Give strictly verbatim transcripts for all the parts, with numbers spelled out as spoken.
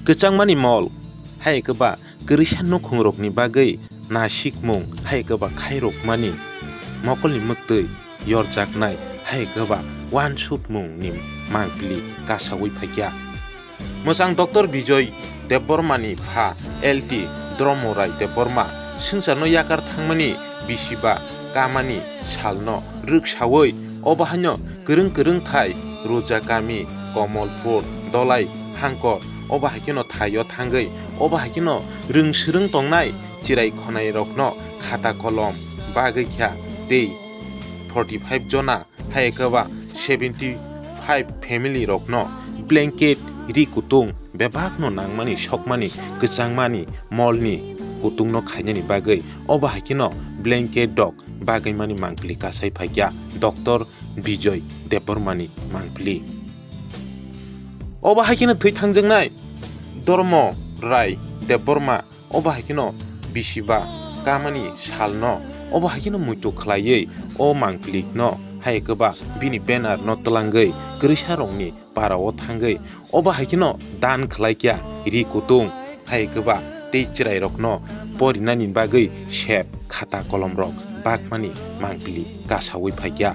Kwchangmani mol, hai khe ba kwrwisa nukhungrokni bagwi nasikmung, hai khe ba khairokmani mokolni mwktwi yorjaknai, hai khe ba wansukmungni mangpili kasaui phaikha. Mwchang Doctor Bijoy Debbarmani pha L T Dromo Rai Debbarma swngcharno yakar thangmani bisiba kamani salno rwksaui obo haino kwrwng kwrwng thai Roja kami, Komolpur, Dolai, Hangkor, obo hai kheno thaio thangwi, obo hai kheno rwng swrwng tongnai chirai khonai rokno khata kolom bagwi kha tei forty five jona, hai khe ba seventy five family rokno blanket, ri kutung bebakno nangmani sokmani kwchangmani molni kutungno khainani bagwi obo hai kheno blanket dok bagwi mani mangpili kasai phaikha Doctor Bijoy Debbarmani mangpili. Obo hai kheno thwi thangjaknai Dharma Rai Debbarma obo hai kheno bisiba kamani salno obo hai kheno muitu khlaiwi o mangpilikno hai khe ba bini banner no twlangwi kwrwisa rokni para o thangwi obo hai kheno dan khlai kya ri kutung hai khe ba tei chwrai rokno porinani bagwi sep khata kolom rok bakmani mangpili kasaui phaikya.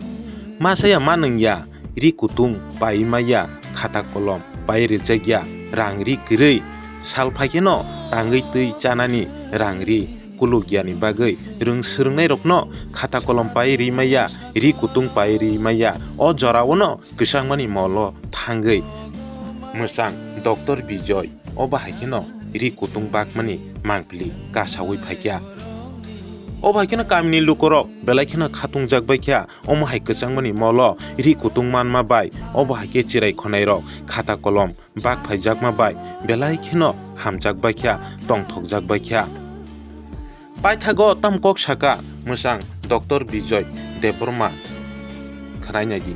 Masaya manwngya ri kutung pai maya khata kolom pai rijak ya rang ri kwrwi sal phai kheno tangwi twi chanani rang ri kuluk yani bagwi rwng swrwngnai rokno khata kolom pai ri maya ri kutung pai ri maya o jora o no kwchangmani molo thangwi mwchang Doctor Bijoy obo hai kheno ri kutung bakmani mangpili kasaui phaikya. Obo hai kheno kamini lukorok belai kheno khatungjak bai kha, omo hai kwchangmani molo ri kutung manma bai, obo hai khe chirai khonai rok khata kolom bak phaijakma bai belai kheno hamjak bai kha, tongthokjak bai kha. Paithago tam kok saka mwchang Doctor Bijoy Debbarma khwnai nai di.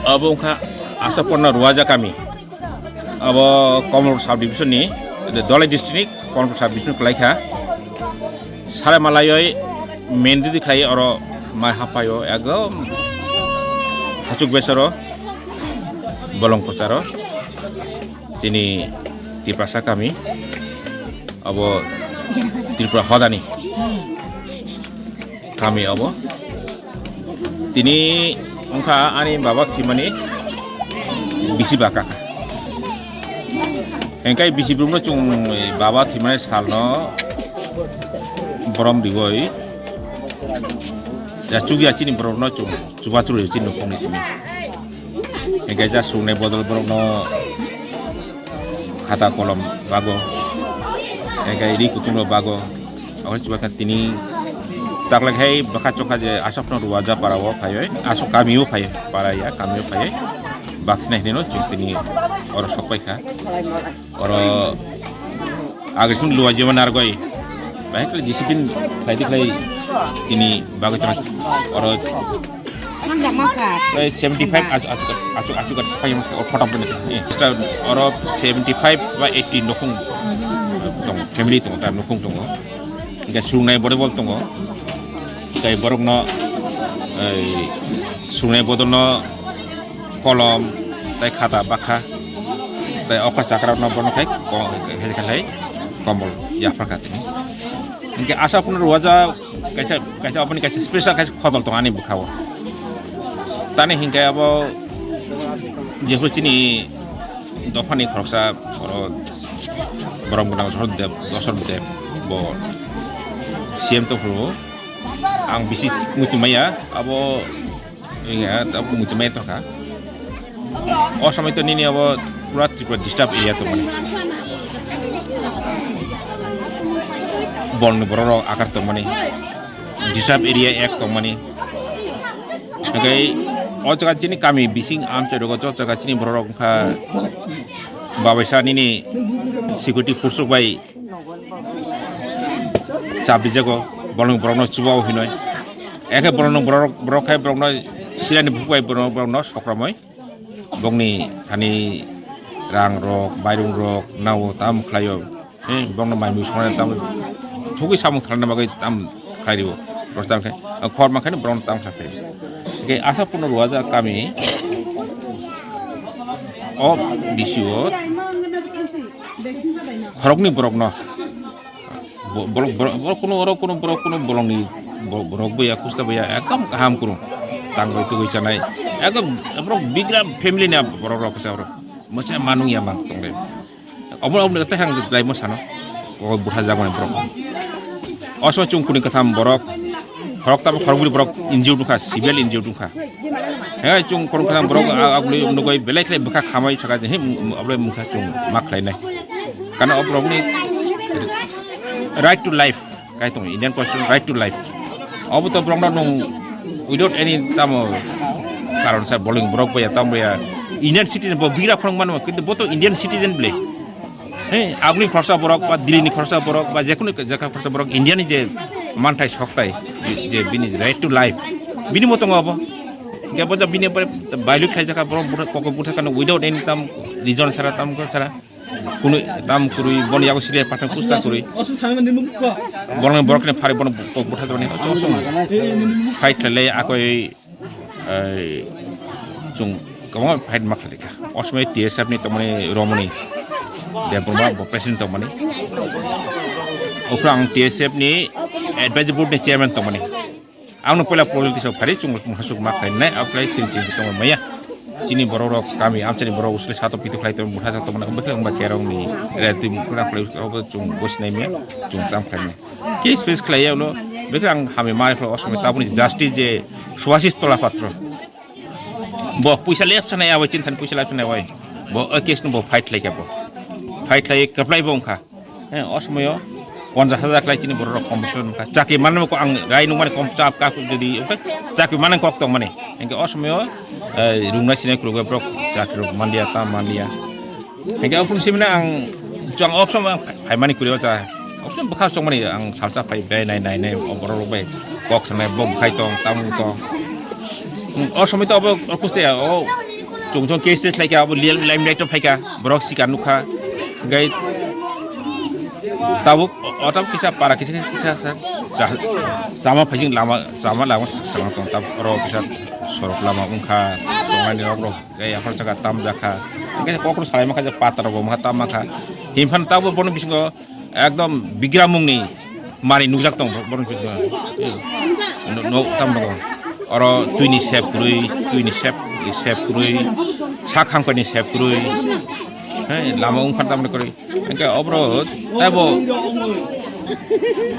Abo wngkha Asaporna Ruaja kami. Abo Komolpur sub division ni, Dholai district ni Komolpur sub division kwlai kha. Sare malaioi mendidi khlai oro mai hapaio ekdom hachuk besaro bolong kocharo. Chini Tiprasa kami, abo Tripura hodani kami abo. Tini wngkha ani baba thwimani bisi baka. Engkai bisi brumno chwng baba thwimani salno borom riwi ya chukya chini borokno chwng chubachu rwi chini nukhungni simi. Engkai ja sungnai bodol borokno khata kolom bago, engkai ri kutung rok bago. Abo chubachu tini taklai khai bwkha chokha je asokno Ruaja para o phaiwi, asok kami o phaiwi, para ya kami o phaiwi. Baksina hinwi no chwng tini oro sok paikha. Oro agression luwa jema nargoi. Bahai kali discipline khlai di khlai tini bagwi tong oro. Mangga mangga. Seventy five achu achu achu achu kat phai photo pun. Oro seventy five ba eighty nokung tong family tong ta nokung tongo. Hingke sungnai bodol tongo. Tei borokno ei sungnai bodolno kolom tei khata bakha tei okha chakra no bono khai ko-, khai, khai, khai kombol yapharkha tini. Hingke Asaporna Ruaja kaisa, kaisa aboni kaisa special kaisa khodol tongo ani bwkhao. Tani hingke abo jephuru chini dophani khoroksa oro borok gwnang Dosrot Deb, Dosrot Deb bo C M tongphuru ang bisi muitu maya abo. Iya, tabuk muitu mai tongkha. O somoi to nini abo pura Tripura disturb area tongmani. Bolni borok rok akar tongmani. Disturb area ek tongmani. Hingke o jaga chini kami bising amchai rogo o jaga chini borok rok wngkha babaisa nini security force rok bai chabijago, bolong borokno chubao hinoi. Ekhe borokno borok, borok khai borokno silani bukhuk bai borok, borokno sokramoi. Bokni thani rang rok, bairung rok, nao tam khlaio. He, bokno mai mui songnai tam thugui samung salna bagwi tam khlai rio. Rojak khe, khorma khe borokno tam khlai. Ke Asaporna Ruaja kami O bisi o khoroknwi borokno bo-, borok, borok, borok kuno, oro kuno borok kuno bolongni bo-, borok boya kusta boya ekdom kaham kuno tangwi tugwi chanai ekdom borok bigra family ni borok rok kisa borok masa manung ya mang tongle. Obo, obo tei ang belai mo sano. O bwtha jagmani borok. O somoi chwng kuni kwtham borok. Khorok tamo khorokbri borok injured wngkha, severe injured wngkha. He chwng khorok kwtham borok a-, aguli nugui belai khlai bwkha khamai saka je, he, obo mungkha chwng ma khlainai. Kana o borokni right to life. Kaitung Indian Constitution right to life. Obo to borokno nung without any tamo karon sa boling borok boya tamo ya Indian citizen bo bigra khorok mano kintu bo to Indian citizen ble. He, agni khorsa borok ba Delhi ni khorsa borok ba jekunu jaka khorsa borok India ni je manthai soktai je bini right to life bini motongo obo. Ge bo bini pore violate khai jaka borok buthai koko buthai kano without any tam reason sara tam ko sara. Kunu tam kwrwi, bono yago siriya patang kusta kwrwi. Bono borok ni phari bono kok bwtha jani. Fight khlai akoi, ei, chung kwbangma fight ma khlai kha. O somoi T S F ni tongmani Romoni Debbarma bo president tongmani. Ophra ang T S F ni advisory board ni chairman tongmani. Ang no puila project tisok phari chung hasuk ma khlainai, aklai sin sin tong maya. Chini borok rok kami amchani borok usle sato pitu khlai tong, butha sato mana bekhe wngba kerong ni. Re twi mukra khlai obo chung bosinai maya, chung tam khlainai. Case face khlai ya ulo, bekhe ang hami mai khlai osomoi tabuni justice je Subhasis Tola Patro. Bo puisa lep sanai awai, chin than puisa lep sanai awai. Bo o case no bo fight khlai kha bo. Fight khlai kaplai bo wngkha. He, o somoyo ponchash hajar khlai chini borok rok compensation wngkha. Chakri manwi ko ang rai nungmani kom chap ka jodi, okay? Chakri manang kok tong mani. Hingke o somoyo, eh, rungna sinai kurugwi borok chakri rok manliya, ta manliya. Hingke o phung simina ang chwng o somoyo phaimani kuri o cha. O somoyo bwkha chongmani ang salsa phai bai nai nai nai o borok rok bai kok sanai bo bwkhai tong, tam tong. O somoyo to obo kuste ya, o Chwng chwng case test khlaikha, abo lil-, limelight o phaikha, borok sikar nukha. Hingke tabuk o, o tabuk kisa para kisa, kisa, kisa sa-, sa-, chama phaising lama, chama lama sanga tong tabuk oro kisa sorok lama wngkha, tongnani rok rok, tei aphar saka tam jakha. Hingke kokro salai mankha je pata rok bo mankha, tam mankha. Himphano tabuk bono bisingo Ekdom bigramungni mari nukjak tong borok no, no, tam tongo. Oro twini sep kwrwi, twini sep, sep kwrwi, sak hangkani sep kwrwi. He, lama wngkha tamni kwrwi. Hingke obro taibo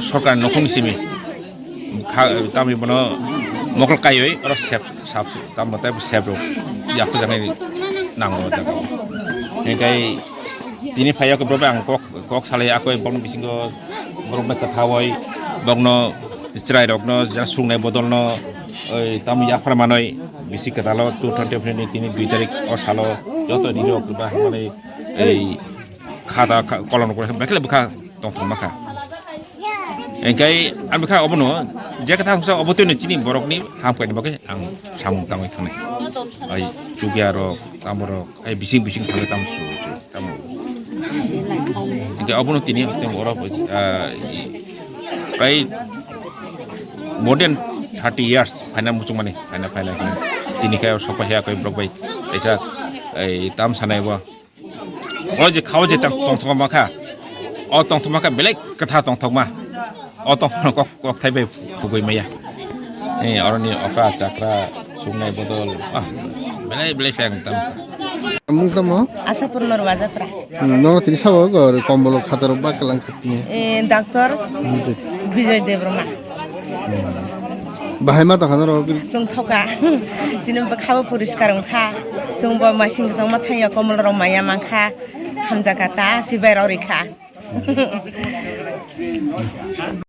sorkar nokhung simi kha, tamni bono mokol kaiwi oro sep, sap, tambo taibo sep rok yakujaknai nango jaga. Hingke tini phaiya khe borok bai ang kok, kok salai akoi borokni bisingo borok bai kwthawoi borokno chwrairokno je sungnai bodolno oi tamo yaphar manoi bisi kwtalo two twenty twenty tini dui tarik o salo joto nini rok ba hamani ei khata kha-, kolom rok bai khe bwkha tongthok ma kha. Hingke ang bwkha obono je kwthang sa obo twi chini borokni hamkhaini bagwi ang samung tangwi thangnai. Ai chukya rok, tamo rok, ai bising bising thangwi tamo su, su, tamo. Hingke obono tini tamo oro, ah, prai more than thirty years phaina muchungmani, phaina, phaina, phaina. Tini khe sokpaiya khe borok bai kaisa, ei, tam sanai bo. O je khao je tang tongthokma kha. O tongthokma kha belai kwtha tongthokma. O tongthokma kok, kok thai bai phugui maya. Eh, oroni okra chakra sungnai bodol. Ah, belai belai khe ang tam. Mung tamo? Asapur Norwajapra. Hmm, no tini sabo gor kombolo khatar bak lang khatni. Eh, doctor Bijoy Debbarma. Bahai ma tongkha norok? Chwng thoka. Chini bwkhao poriskar wngkha. Chwngbo masing kwchangma thangya komol rok maya mankha. Hamjakha ta sibai rok rikha.